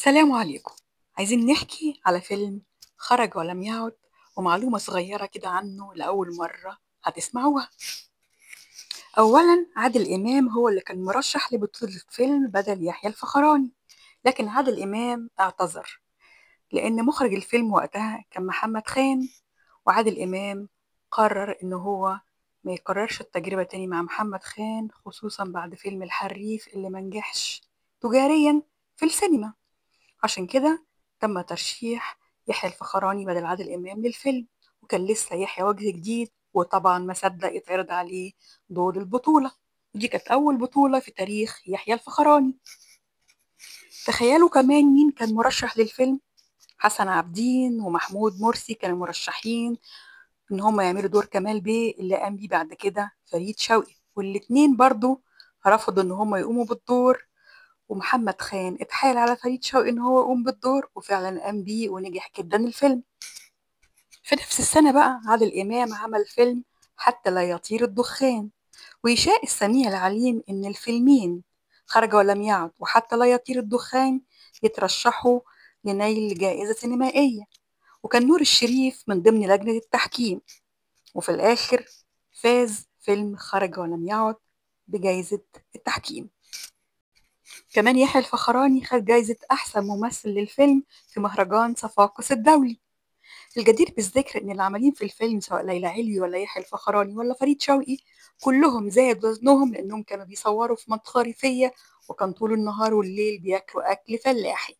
سلام عليكم. عايزين نحكي على فيلم خرج ولم يعد، ومعلومة صغيرة كده عنه لأول مرة هتسمعوها. أولا، عادل إمام هو اللي كان مرشح لبطولة الفيلم بدل يحيى الفخراني، لكن عادل إمام اعتذر لأن مخرج الفيلم وقتها كان محمد خان، وعادل إمام قرر إن هو ما يكررش التجربة تاني مع محمد خان، خصوصا بعد فيلم الحريف اللي منجحش تجاريا في السينما. عشان كده تم ترشيح يحيى الفخراني بدل عادل إمام للفيلم، وكان لسه يحيى وجه جديد، وطبعا ما صدق يتعرض عليه دور البطولة. ودي كانت أول بطولة في تاريخ يحيى الفخراني. تخيلوا كمان مين كان مرشح للفيلم؟ حسن عابدين ومحمود مرسي كانوا مرشحين إن هما يعملوا دور كمال بيه اللي قام بيه بعد كده فريد شوقي، والاتنين برضو رفضوا إن هما يقوموا بالدور. ومحمد خان اتحايل على فريد شوقي إن هو يقوم بالدور، وفعلا قام بيه ونجح جدا الفيلم. في نفس السنة بقى عادل إمام عمل فيلم حتى لا يطير الدخان، ويشاء السميع العليم إن الفيلمين خرج ولم يعد وحتى لا يطير الدخان يترشحوا لنيل جائزة سينمائية، وكان نور الشريف من ضمن لجنة التحكيم. وفي الآخر فاز فيلم خرج ولم يعد بجائزة التحكيم. كمان يحيى الفخراني خد جائزة أحسن ممثل للفيلم في مهرجان صفاقس الدولي. الجدير بالذكر إن العاملين في الفيلم سواء ليلى علوي ولا يحيى الفخراني ولا فريد شوقي كلهم زاد وزنهم، لأنهم كانوا بيصوروا في منطقة ريفية، وكان طول النهار والليل بياكلوا أكل فلاحي.